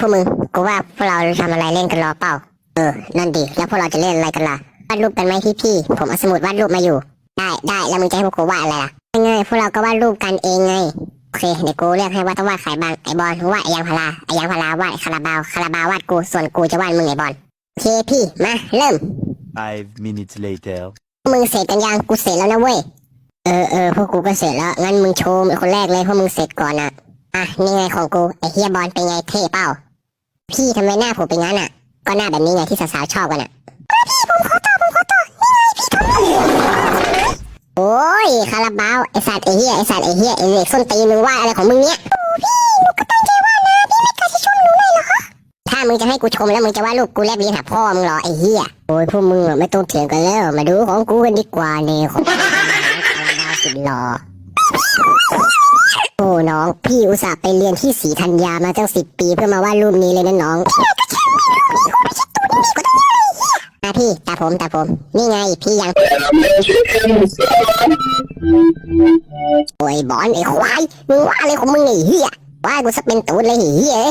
ວກມຶງ ກູວ່າພວກເຮົາທຳອະໄລເລ່ນກັນລໍເປົ່າ. ເອີ ນັ້ນດີ ແລ້ວພວກເຮົາຈະເລ່ນອະໄລກັນລະ? ວາດຮູບກັນໄໝພີ່ໆ? ຜົມເອົາສະໝຸດວາດຮູບມາຢູ່. ໄດ້ ໄດ້ ແລ້ວມຶງຈະໃຫ້ພວກກູວາດອະໄລລະ? ງ່າຍໆ ພວກເຮົາກໍວາດຮູບກັນເອງໄງ. ໂອເຄ ດຽວກູເລືອກໃຫ້ວ່າຕ້ອງວາດໃຜບ້າງ. ໄອ້ບອນ ມຶງວາດໄອ້ຢາງພາລາ, ໄອ້ຢາງພາລາວາດໄອ້ຄາລາບາວ, ຄາລາບາວວາດກູ, ສ່ວນກູຈະວາດມຶງ ໄອ້ບອນ. ໂອເຄ ພີ່ ມາເລີ່ມ. Five minutes later. ພວກມຶງເສັດກັນຍັງ? ກູເສັດແລ້ວນະເວີຍ. ເອີ ເອີ ພວກກູກໍເສັດແລ້ວ. ນັ້ນມຶງໂຊເປັນຄົນແລກເລີຍ, ພວກມຶງເສັດກ່ອນນະ. ອ່ະ ນີ້ໄງຂອງກູ. ໄອ້ເຫ້ຍບອນ ເປັນໄງ ເທ່ເປົ່າ? ພີ່ ທຳໄມໜ້າຜົມເປັນຫຍັງນະ? ກໍໜ້າແບບນີ້ໄງທີ່ສາວໆຊອບກັນນະ. ເອີ ພີ່ ຜົມຂໍຕໍ່ ຜົມຂໍຕໍ່. ນີ້ໄງ ພີ່ ໂອ້ຍ ຄາລາບາວ ໄອ້ສັດ ໄອ້ເຫ້ຍ ໄອ້ສັດ ໄອ້ເຫ້ຍ ໄອ້ເດັກສົ້ນຕີນ ມຶງວາດອະໄລຂອງມຶງເນີ້ຍ? ໂອ້ ພີ່ ໜູກໍຕັ້ງໃຈວາດນະ. ພີ່ ແມັກກະຊິຊົມໜູແມ່ນເຫຼືອ? ຖ້າມຶງຈະໃຫ້ກູຊົມແລ້ວ ມຶງຈະວາດຮູບກູແລບລີນຫາພໍ່ມຶງເຫຼືອ ໄອ້ເຫ້ຍ? ໂອ້ຍ ພວກມຶງອະ ໄມ່ຕ້ອງຖຽງກັນແລ້ວ, ມາດູຂອງກູກັນດີກວ່ານີ້. ຂອງ ສຸດຫຼໍ່. ໂອ້ ນ້ອງ ພີ່ອຸດສ່າໄປຮຽນທີ່ສີທັນຍາມາຕັ້ງສິບປີ ເພື່ອມາວາດຮູບນີ້ເລີຍນະນ້ອງ. ໜ້າພີ່ ຕາຜົມ ຕາຜົມ. ນີ້ໄງ ພີ່ຍັງ. ໂອ້ຍ ບອນ ໄອ້ຄວາຍ ມຶງວາດອະໄລຂອງມຶງນີ້ ເຫ້ຍ? ວາດໃຫ້ກູສະເປັນຕູດເລີຍ ເຫ້ຍເອີຍ.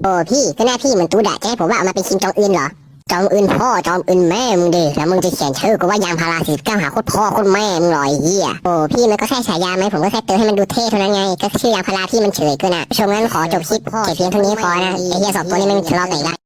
ໂອ້ ພີ່ ກໍໜ້າພີ່ເໝືອນຕູດອະ, ຈະໃຫ້ຜົມວາດອອກມາເປັນຄິງຈອງອຶນເຫຼືອ? ຈອມອຶນພໍ່ ຈອມອຶນແມ່ມຶງເດ. ແລ້ວມຶງຈະຂຽນຊື່ກູວ່າຢາງພາລາສີ່ສິບເກົ້າ ຫາໂຄດພໍ່ໂຄດແມ່ມຶງເຫຼືອ ໄອ້ເຫ້ຍ? ໂອ້ ພີ່ ມັນກໍແຄ່ສາຍາໄມ້, ຜົມກໍແຄ່ເຕີມໃຫ້ມັນດູເທ່ເທົ່ານັ້ນໄງ. ກໍຊື່ຢາງພາລາທີ່ມັນເສີຍເກີນນະ. ຊົມ ນັ້ນຂໍຈົບຄລິບແຄ່ພຽງເທົ່ານີ້ພໍນະ. ໄອ້ເຫ້ຍສອງໂຕນີ້ແມ່ງທະເລາະກັນອີກແລ້ວ.